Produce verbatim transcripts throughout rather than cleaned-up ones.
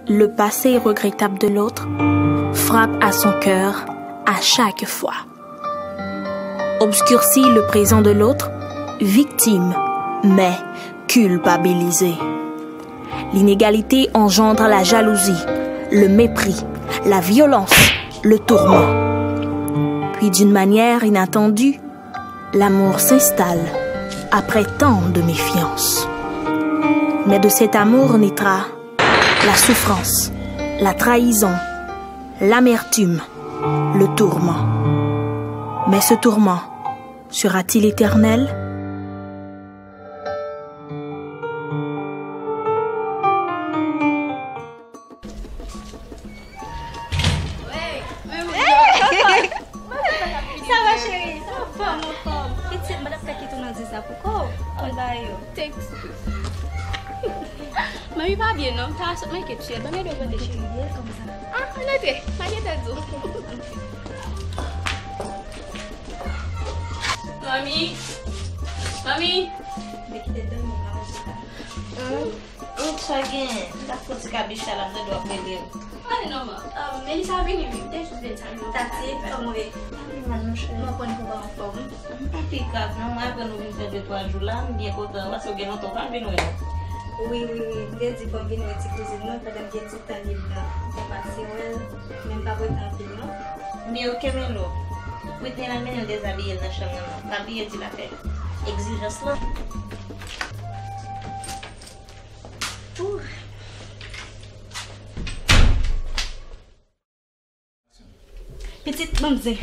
Le passé regrettable de l'autre frappe à son cœur à chaque fois. Obscurcit le présent de l'autre, victime, mais culpabilisée. L'inégalité engendre la jalousie, le mépris, la violence, le tourment. Puis d'une manière inattendue, l'amour s'installe après tant de méfiance. Mais de cet amour naîtra la souffrance, la trahison, l'amertume, le tourment. Mais ce tourment sera-t-il éternel? Sa va, cheri? Anfòm, anfòm. Pitit, mwen t ap fè kite w nan di sa pou kò w. Ann ba yo. Thanks. Mami pa byen non, m ta sot manke tchè. Ban m ede w pote cheri. Ah, ann antre. Pa gen tèt zo. Mami. Mami. Mwen kite dòmi la, mwen chita. Hum, hum, sa gen? M ta fè yon ti kabich la, m tande w ap rele m. Ann non, man. Ah, Melissa vini, wi. M te jis vin salye w. Tati, kòman w ye? Mwen konn pou w pa anfòm. M pa pi grav non, mwen aprann ou vin fè de twa jou la, m byen kontan, paske w gen lontan w pa vin wè m. Wi, wi, wi, m te di fò m vin wè ti kouzin mwen, pandan m gen ti tan lib la. M te pase wè l, men m pa p rete anpil non. Byen, oke, men lo. Whitney la mennen l dezabiye l nan chanm nan, non. Pa bliye di l a fè egzijans lan. Ooh. Pitit, ban m zen.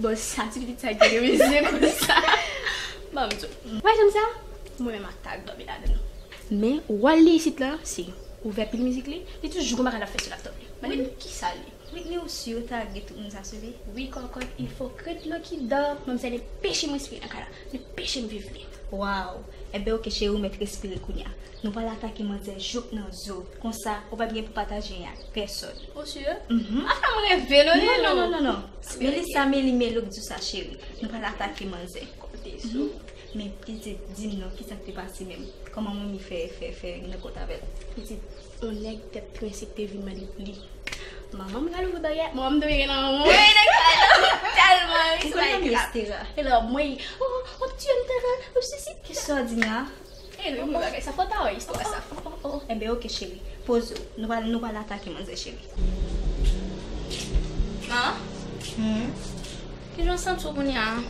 Bon, sa ti pitit sa gen de zen konsa. Ban m di w. Wè janm sa? Mwen menm ak ta dòmi ladan l. Men, wòl li isit la, se ouvè pil mizik li, li toujou gon bagay l ap fè sou laptop li. Mande m kisa li. Whitney, ou si ou ta gen tout moun sa sou li? Wi, kòkòt, il faut que de l'eau qui dort. Manmzèl enpeche m respire nan kay la. Li enpeche m viv li. Waw. Enben, oke, cheri, ou mèt respire kounye a. Nou pral atake manzè jouk nan zo. Konsa, ou p ap gen pou pataje anyen ak pèsòn. Ou si? Mhm. Ou fè m reve, non, non, non, non, non, non. Melissa, Meli, Melo k di w sa, cheri. Nou pral atake manzè. Kote zo. Mhm. Men, pitit, di m non, kisa k te pase menm? Kòman manmi fè, fè, fè nan kont avè l? Pitit, yon nèg tèt prensip te vin mande pou li. Manman, m pral ouvri baryè. Manman, m te gen nan mwen, nèg sa yo tèlman wi. Ou konn manmi Estera? E la, mwen, oh, w ap tiye m, Tara, w ap sesi. Kisa w di m la? E, nou, bagay sa, fò ta wè istwa sa. Oh, oh, oh, oh. Enben, oke, cheri. Poze w. Nou pral, nou pral atake manzè, cheri. Man? Hmm? Kijan w santi w kounye a?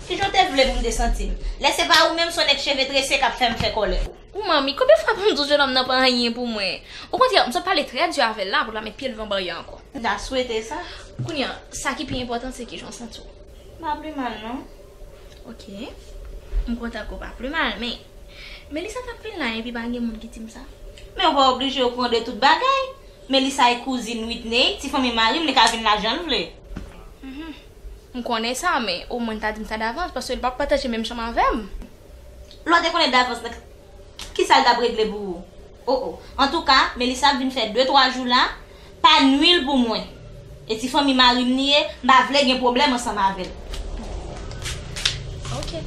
Kijan w te vle pou m te santi m? Lè se pa ou menm, se yon nèg cheve trese k ap fè m fè kòlè. Ou manmi, konbyen fwa pou m di w jennonm nan pa anyen pou mwen? Okontrè, m sot pale trè di avè l la, pou l pa met pye l devan baryè ankò. M ta swete sa. Kounye a, sa ki pi enpòtan, se kijan w santi w. M pa pli mal, non. Oke. M kontan ke w pa pli mal, men Melissa t ap vin la, epi pa gen moun ki di m sa. Men ou pa oblije okouran de tout bagay. Melissa e kouzin Whitney, ti fanmi mari m, li ka vin la jan l vle. Mhm. M konnen sa, men omwen l ta di m sa davans, paske l p ap pataje menm chanm avè m. Lè w te konnen davans nan, kisa l t ap regle pou ou? Oh, oh. Antouka, Melissa ap vin fè de twa jou la, pa nwi l pou mwen. E ti fanmi mari m li ye, m pa vle gen pwoblèm ansanm avè l. Oke.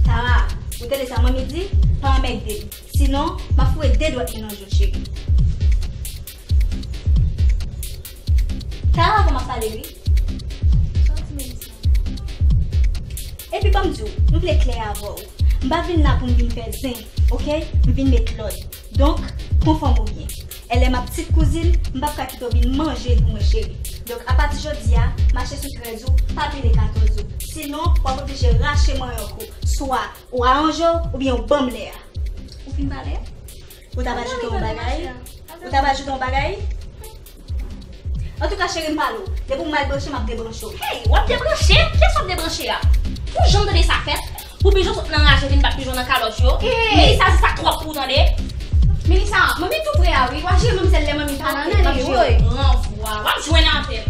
Tara, ou tande sa manmi di? Pa anmède m. Sinon, m ap foure de dwèt mwen nan je w, cheri. Tara, avan m ap pale, wi. Sa w di Melissa? Epi ban m di w, m vle klè avè w. M pa vin la pou m vin fè zen, oke? M vin met lòd. Donk, konfòme w byen. E lè m ap ti kouzin, m p ap ka kite w vin manje pou mwen, cheri. Donk, apati jodi a, mache sou trèz ou, pa pile katòz ou. Sinon, w ap oblije rache mannyòk ou. Swa ou aranje w, oubyen w ban m lè a. Ou fin pale? Ou ta va ajoute yon bagay? Ou ta va ajoute yon bagay? Antouka, cheri, m pale w. Depi w mal branche, m ap debranche w. Hey, w ap debranche? Kiyès w ap debranche a? Ou janm tande sa fèt? Pou pijon sot nan raje vin bat pijon nan kalòt yo. Hey! Melissa, sa twòp pou w tande. Melissa, manmi tou prè a wi. W a jere manmzèl lè manmi pa la, nan li woy. Ranvwa. W ap jwenn avè m.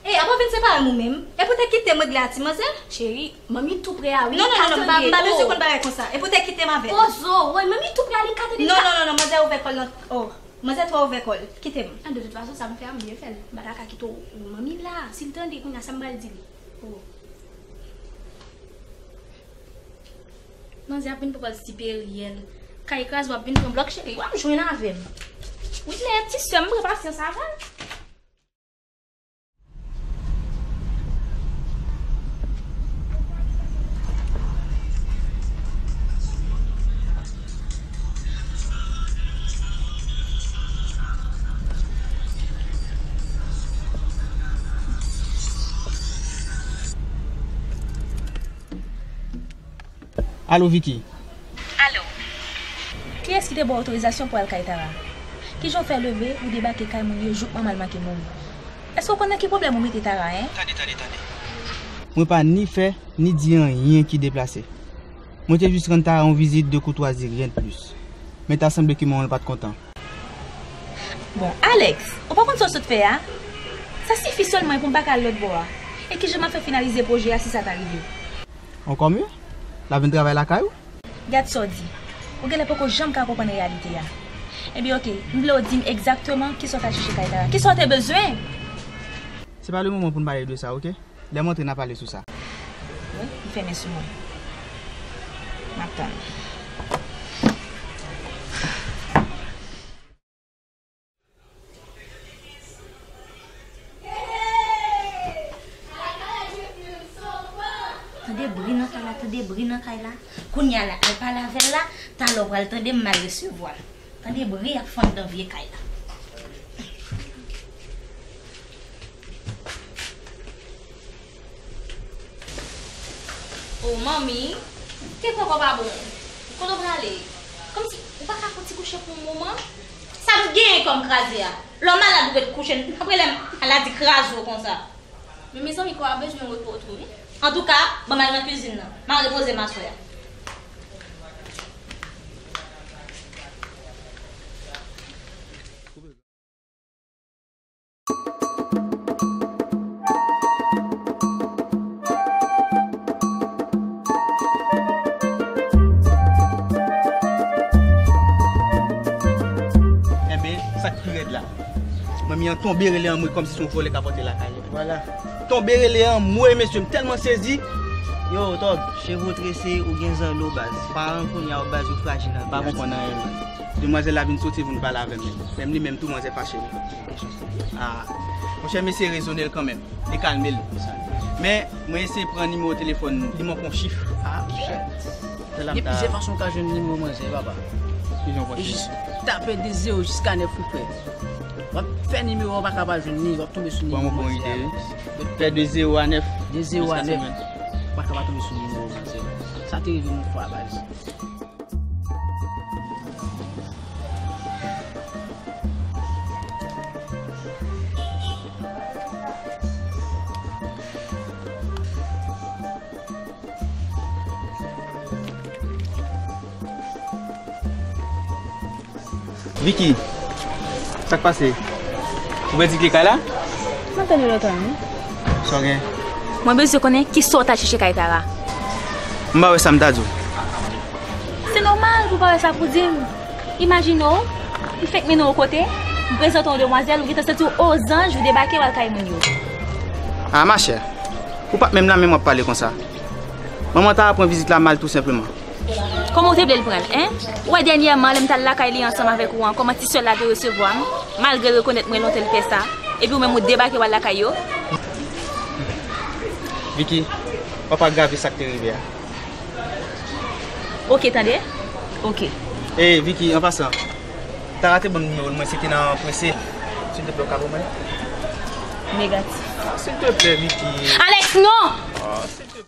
Ey, apa w vin separe m ou menm? Epi w te kite m regle a ti manzè? Cheri, manmi tou prè a wi. Non, non, non, non, m pa, m pa bezwen konn bagay konsa. Epi w te kite m avè l. Pozo, woy, manmi tou prè a, li ka tande. Non, non, non, non, manzè ouvè kò l nan, oh, manzè twò ouvè kò l. Kite m. An, de tout fason, sa m fè a, m byen fè l. M pa ta ka kite w, manmi la. Si l tande, kounye a, sa m pral di li? Oh. Manzè ap vin pran pòz ti peryèl. Kay kraze, w ap vin pran blòk, cheri. W ap jwenn avè m. Wi, lè ti sè m, pran pasyans avè l. Alo, Vicky. Alo. Kiyès ki te ba w otorizasyon pou al kay Tara? Kijan w fè leve, ou debake kay moun yo, jouk manman l manke mouri? Èske w konn nan ki pwoblèm ou mete Tara, en? Tande, tande, tande. Mwen pa ni fè, ni di anyen ki deplase. Mwen te jis rann Tara yon vizit de koutwazi, ryen de plis. Men ta sanble ke manman l pa t kontan. Bon, Alex, ou pa konn sa w sot fè a? Sa sifi sèlman pou m pa ka al lòt bò a. E kijan m ap fè finalize pwojè a si sa ta rive? Ankò mye, l ap vin travay lakay ou? Gad sa w di. Ou genlè poko janm ka konprann reyalite a. Ebyen, oke, m vle w di m egzakteman kisa w t al chèche kay Tara. Kisa w te bezwen? Se pa le moman pou n pale de sa, oke? Lè m antre, n a pale sou sa. Wi, li fèmen sou mwen. M ap tann. Tande bri nan kay la, tande bri nan kay la. Kounye a la, al pale avè l la, talè w pral tande m mal resevwa l. Tande bri ap fè anndan vye kay la. O manmi, te poko pa bon. Kote w prale? Kòmsi ou pa ka fè yon ti kouche pou yon moman? Sa m genyen kòm kraze a? Lè w malad ou ret kouche, apre lè maladi kraze w konsa. Men mezanmi, kò a bezwen repo tou wi. Antouka, ban m al nan kizin nan. M al repoze m aswè a. Enben, sa k pi rèd la, manmi an tonbe rele anmwe kòmsi se yon vòlè k ap antre lakay li. Vwala. Tonbe rele anmwe, mesye, m tèlman sezi. Yo, Tòg, cheve w trese, ou gen zanno, baz. Paran kounye a yo, baz, yo frajil anpil. Pa konprann anyen, baz. Demwazèl la vin soti vin pale avè m. Menm li menm tou, manzè fache. Ah, monchè, m eseye rezone l kanmenm. Li kalme l. Men, mwen eseye pran nimewo telefòn li, li manke yon chif. Ah, shit. Gen plizyè fason w ka jwenn nimewo manzè, papa. Kijan w panse? E jis tape de zewo jiska nèf ou fè. W ap fè nimewo a, w pa ka pa jwenn li, w ap tonbe sou nimewo manzè a. Fè de zewo a nèf. De zewo a nèf. Ou pa ka pa tonbe sou nimewo manzè a. Sa te rive m yon fwa, baz. Vicky, sa k pase? Ou pèdi kle kay la? M ap tann ou lontan wi. Sa w gen? Mwen bezwen konnen kisa w t al chèche kay Tara. M pa wè sa m ta di w. Se nòmal pou w pa wè sa pou di m. Imajine w, m fenk mennen w kote, m prezante w demwazèl, ou gentan santi w ozanj, ou debake, w al kay moun yo. Ah, machè, ou pa t menm la menm w ap pale konsa. Manman Tara pran vizit la mal tou senpleman. Kòman w te vle l pran l, en? Ou wè dènyèman, lè m t al lakay li ansanm avèk ou an, kòman ti sè l la te resevwa m, malgre l rekonèt mwen lontan l fè sa, epi ou menm ou debake w al lakay yo? Vicky, w ap agrave sa k te rive a. Oke, tande? Oke. E, Vicky, an pasan, Tara te ban m nimewo l, mwen se te nan prese. Silteplè, w ka ban mwen? Negatif. Ah, silteplè, Vicky. Alex, non! Ah, silteplè.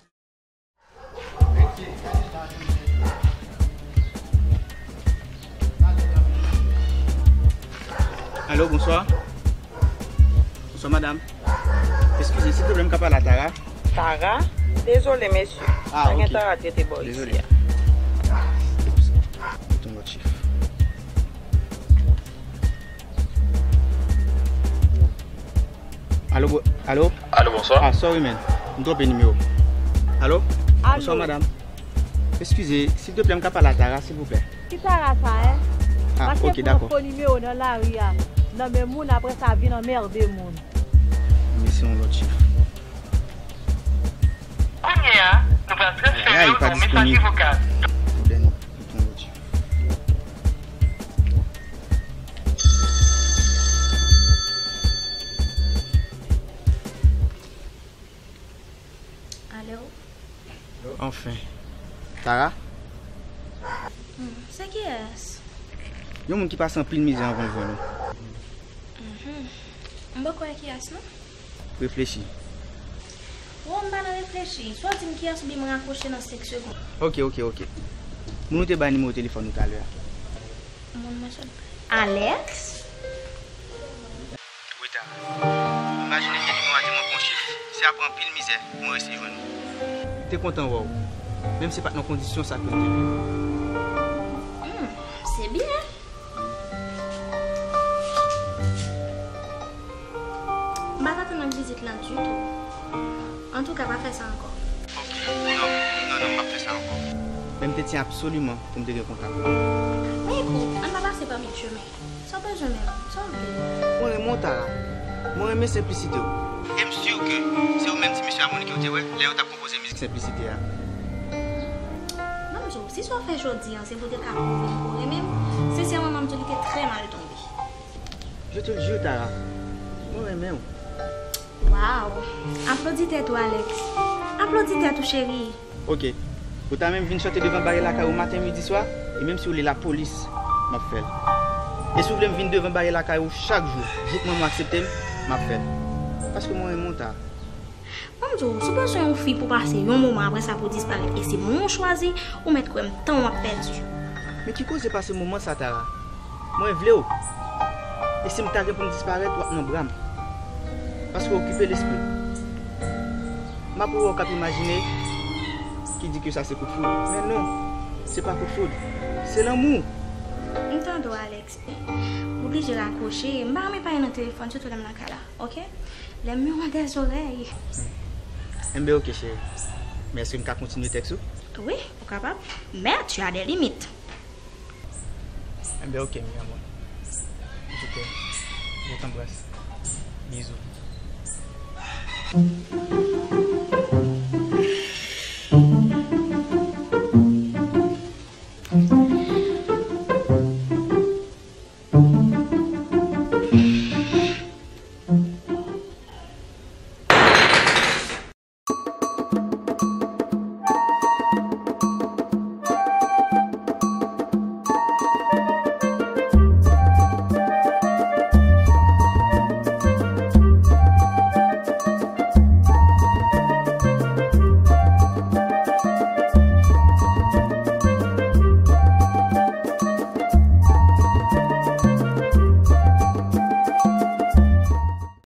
Alo, bonswa. Bonswa, madanm. Eskize, silteplè, m ka pale a Tara? Tara, dezole mesye. Ah, pa gen ok. Tara trete bò isi a. Mete yon lòt chif. Alo, bo- alo? Alo, bonswa. Ah, sorry, man. M twonpe nimewo. Alo? Alo. Bonswa, madam. Eskize, silteplè, m ka pale a Tara, silvouplè? Ki Tara sa, en? Ah, ok, dakò. Paske pou pran fo nimewo nan lari a, nan men moun, apre sa vin anmède moun. Mesi yon lòt chif. Kounye a, nou pral transfere w nan yon mesaj vokal. Kounye a, nou pral transfere w nan yon mesaj vokal. Alo? Anfen. Tara? Hmm, se kiyès? Yon moun ki pase anpil mizè anvan l jwenn ou. Mhm. M poko wè kiyès, non. Reflechi. Wo, m pa nan reflechi. Swa w di m kiyès oubyen m rakwoche nan senk segonn. Ok, ok, ok. Moun ou te bay nimewo telefòn ou talè a? Moun mwen sot bay. Alex? Wi, Tara. Imajine ke nimewo a te manke yon chif, se apre anpil mizè pou mwen resi jwenn ou. Te kontan wè w, menm si se pa t nan kondisyon sa ke m te vle. Hmm, se byen. M pa t atann ak vizit lan ditou. Antouka, pa fè sa ankò. Ok, non, non, non, m p ap fè sa ankò. Men m te tyen absoliman pou m te gen kontak ou. Men ekout, ann pa pase pa met chemen. Sa w bezwen menm? Sa w vle? Mwen renmen w, Tara. Mwen renmen senplisite w. E m si ke se ou menm ti mesye a Monique yo te wè lè yo t ap konpoze mizik Senplisite a. Ban m di w, si sa w fè jodi a, se pou w te ka pwouve m ke w renmen m, sensèman, m ap di w li te trè mal tonbe. Je te le jure, Tara. Mwen renmen w. Waw! Aplodi tèt ou, Alex. Aplodi tèt ou, cheri. Ok. Ou ta menm vin chante devan bare lakay ou maten, midi, swa? E menm si w le lapolis, m ap fè l. E si w vle m vin devan bare lakay ou chak jou, jouk manman aksepte m, m ap fè l. Paske mwen renmen w, Tara. Ban m di w, si w bezwen yon fi pou pase yon moman, apre sa pou disparèt, e se mwen w chwazi, ou mèt kwè m tan w ap pèdi. Men ki koze pase moman sa, Tara? Mwen vle w. E si m ta gen pou m disparèt, w ap nan bra m. Paske w okipe lespri m. M ap wè w k ap imajine, ki di ke sa se kout foud. Men non, se pa kout foud. Se lanmou. M tande w, Alex. M oblije rakwoche. M pa renmen pale nan telefòn, sitou lè m lakay la, ok? Les murs ont des oreilles. Enben, ok, cheri. Men èske m ka kontinye tèks ou? Wi, ou kapab. Men tu as des limites. Enben, ok, mi amor. Je t'aime. Je t'embrasse. Bisous.